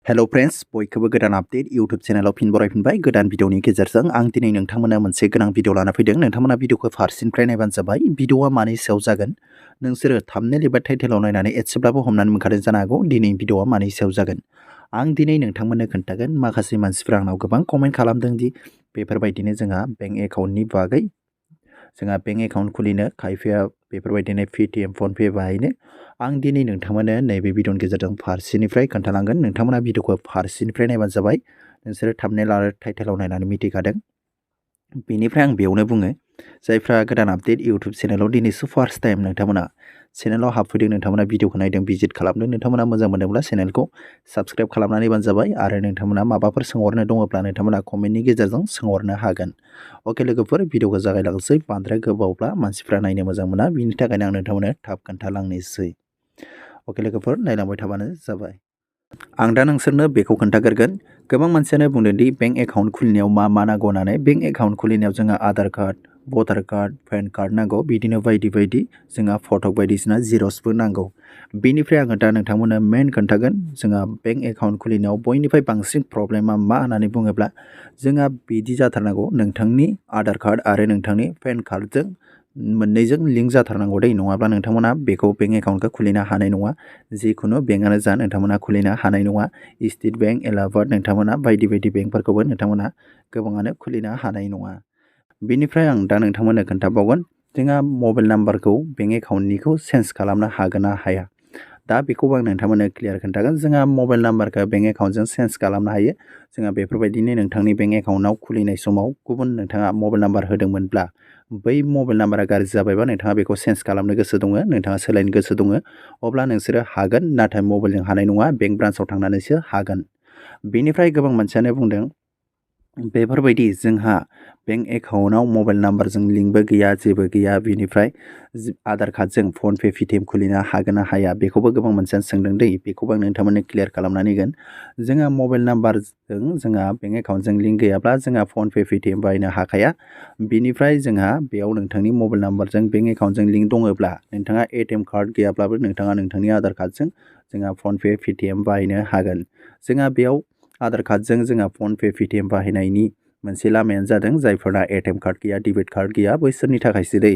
Hello friends बयखौबो गोदान update YouTube चैनलाव फिन बरायफिनबाय गोदान भिडियोनि गेजेरजों आं दिनै नोंथांमोननो मोनसे गोनां भिडियो लाना फैदों। नोंथांमोना भिडियोखौ फारसेनिफ्राय नायबानो जाबाय। भिडियोआ मानि सायाव जागोन नोंसोरो थाम्बनेल एबा टाइटेलाव नायनानै एसेब्लाबो हमनानै मोनखादों जानो हागौ दिनै भिडियोआ मानि सायाव जागोन। आं दिनै नोंथांमोननो खोन्थागोन माखासे मानसिफोरा आंनाव गोबां कमेन्ट खालामदों दि बेफोरबायदिनो जोंहा बेंक एकाउन्टनि बागै जोंहा बेंक एकाउन्ट खुलिनो खायफाया बेफोरबायदिनो पेटीएम फनपे बाहायनो आं दिनै नोंथांमोननो नैबे भिडियोनि गेजेरजों फारसेनिफ्राय खोन्थालांगोन। नोंथांमोना भिडियोखौ फारसेनिफ्राय नायबानो जाबाय। नोंसोरो थाम्बनेल आरो टाइटेलाव नायनानै मिथिखादों। बेनिफ्राय आं बेयावनो बुङो जायफ्रा गोदान आपडेट यूट्यूब चैनलाव दिनैसो फार्स्ट टाइम नोंथांमोना चैनलाव हाबफैदों, नोंथांमोना भिडियोखौ नायदों, भिजिट खालामदों, नोंथांमोना मोजां मोनोब्ला चैनलखौ साबस्क्राइब खालामनानै होबानो जाबाय आरो नोंथांमोना माबाफोर सोंहरनो दङब्ला नोंथांमोना कमेन्टनि गेजेरजों सोंहरनो हागोन। अके लोगोफोर भिडियोखौ जागायलांसै। बांद्राय गोबावब्ला मानसिफ्रा नायनो मोजां मोना, बिनि थाखायनो आं नोंथांमोननो थाब खोन्थालांनोसै। अके लोगोफोर नायलांबाय थाबानो जाबाय। आं दा नोंसोरनो बेखौ खोन्थाग्रोगोन। गोबां मानसियानो बुंदों दि बेंक एकाउन्ट खुलिनायाव मा नांगौ होननानै। बेंक एकाउन्ट खुलिनायाव जोंहा आधार कार्ड, भटार कार्ड, पेन कार्ड नांगौ, बिदिनो बायदि बायदि जोंहा फट' बायदिसिना जिर'सबो नांगौ। बेनिफ्राय आङो दा नोंथांमोननो मेन खोन्थागोन जोंहा बेंक एकाउन्ट खुलिनायाव बयनिफ्राय बांसिन प्रब्लेमा मा होननानै बुङोब्ला जोंहा बिदि जाथारनांगौ नोंथांनि आधार कार्ड आरो नोंथांनि पेन कार्डजों मोननैजों लिंक जाथारनांगौ दै, नङाब्ला नोंथांमोना बेखौ बेंक एकाउन्टखौ खुलिनो हानाय नङा। जिखुनु बेंकआनो जा नोंथांमोना खुलिनो हानाय नङा। स्टेट बेंक, एलाहाबाद, नोंथांमोना बायदि बायदि बेंकफोरखौबो नोंथांमोना गोबाङानो खुलिनो हानाय नङा। बेनिफ्राय आं दा नोंथांमोननो खोन्थाबावगोन जोंहा मबाइल नाम्बारखौ बेंक एकाउन्टनिखौ चेन्ज खालामनो हागोन ना हाया। दा बेखौबो आं नोंथांमोननो क्लियार खोन्थागोन। जोंहा मबाइल नाम्बारखौ बेंक एकाउन्टजों चेन्ज खालामनो हायो। जोंहा बेफोरबायदिनो नोंथांनि बेंक एकाउन्टआव खुलिनाय समाव गुबुन नोंथाङा मबाइल नाम्बार होदोंमोनब्ला बै मबाइल नाम्बारा गाज्रि जाबायबा नोंथाङा बेखौ चेन्ज खालामनो गोसो दङ, नोंथाङा सोलायनो गोसो दङ, अब्ला नोंसोरो हागोन, नाथाय मबाइलजों हानाय नङा, बेंक ब्रान्सआव थांनानैसो हागोन। बेनिफ्राय गोबां मानसियानो बुंदों बेफोरबायदि जोंहा बेंक एकाउन्टआव मबाइल नाम्बारजों लिंकबो गैया, जेबो गैया, बेनिफ्राय आधार कार्डजों फनपे पेटीएम खुलिनो हागोन ना हाया बेखौबो गोबां मानसियानो सोंदों दै। बेखौबो आं नोंथांमोननो क्लियार खालामनानै होगोन। जोंहा मबाइल नाम्बारजों जोंहा बेंक एकाउन्टजों लिंक गैयाब्ला जोंहा फनपे पेटीएम बाहायनो हाखाया। बेनिफ्राय जोंहा बेयाव नोंथांनि मबाइल नाम्बारजों बेंक एकाउन्टजों लिंक दङब्ला नोंथाङा एटिएम कार्ड गैयाब्लाबो नोंथाङा नोंथांनि आधार कार्डजों जोंहा फनपे पेटीएम बाहायनो हागोन। जोंहा बेयाव आधार कार्डजों जोंहा फनपे पेटीएम बाहायनायनि मोनसे लामायानो जादों जायफोरना एटिएम कार्ड गैया, डेबिट कार्ड गैया, बैसोरनि थाखायसो दै।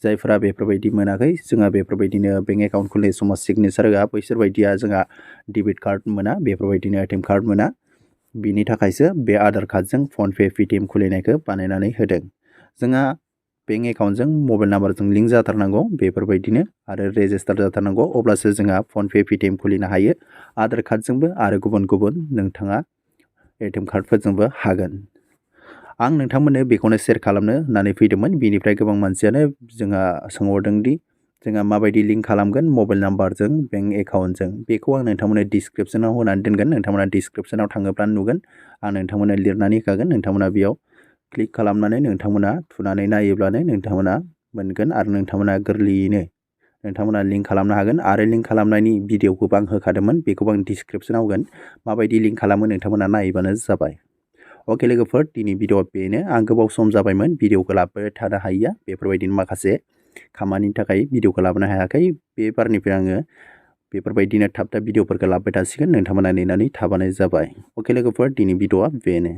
जायफोरा बेफोरबायदि मोनाखै, जोंहा बेफोरबायदिनो बेंक एकाउन्ट खुलिनाय समाव सिगनेचार होआ, बैसोर बायदिया जोंहा डेबिट कार्ड मोना, बेफोरबायदिनो एटिएम कार्ड मोना। बिनि थाखायसो बे आधार कार्डजों फनपे पेटीएम खुलिनायखौ बानायनानै होदों। जोंहा बेंक एकाउन्टजों मबाइल नाम्बारजों लिंक जाथारनांगौ बेफोरबायदिनो आरो रेजिस्टार जाथारनांगौ, अब्लासो जोंहा फनपे पेटीएम खुलिनो हायो। आधार कार्डजोंबो आरो गुबुन गुबुन नोंथाङा एटिएम कार्डफोरजोंबो हागोन। आं नोंथांमोननो बेखौनो शेयार खालामनो होननानै फैदोंमोन। बेनिफ्राय गोबां मानसियानो जोंहा सोंहरदों दि जोंहा माबायदि लिंक खालामगोन मबाइल नाम्बारजों बेंक एकाउन्टजों, बेखौ आं नोंथांमोननो डिसक्रिपसनाव होनानै दोनगोन। नोंथांमोना डिसक्रिपसनाव थाङोब्लानो नुगोन। आं नोंथांमोननो लिरनानै होखागोन। नोंथांमोना बेयाव क्लिक खालामनानै नोंथांमोना थुनानै नायोब्लानो नोंथांमोना मोनगोन आरो नोंथांमोना गोरलैयैनो नोंथांमोना लिंक खालामनो हागोन। आरो लिंक खालामनायनि भिडियोखौबो आं होखादोंमोन, बेखौबो आं डिसक्रिपसनाव होगोन। माबायदि लिंक खालामो नोंथांमोना नायबानो जाबाय। अके लोगोफोर दिनै भिडियोआ बेनो। आं गोबाव सम जाबायमोन भिडियोखौ लाबोबाय थानो हायैया, बेफोरबायदिनो माखासे खामानिनि थाखाय भिडियोखौ लाबोनो हायाखै। बे बारनिफ्राय आङो बेफोरबायदिनो थाब भिडियोफोरखौ लाबोबाय थासिगोन। नोंथांमोना नेनानै थाबानो जाबाय। अके लोगोफोर दिनै भिडियोआ बेनो।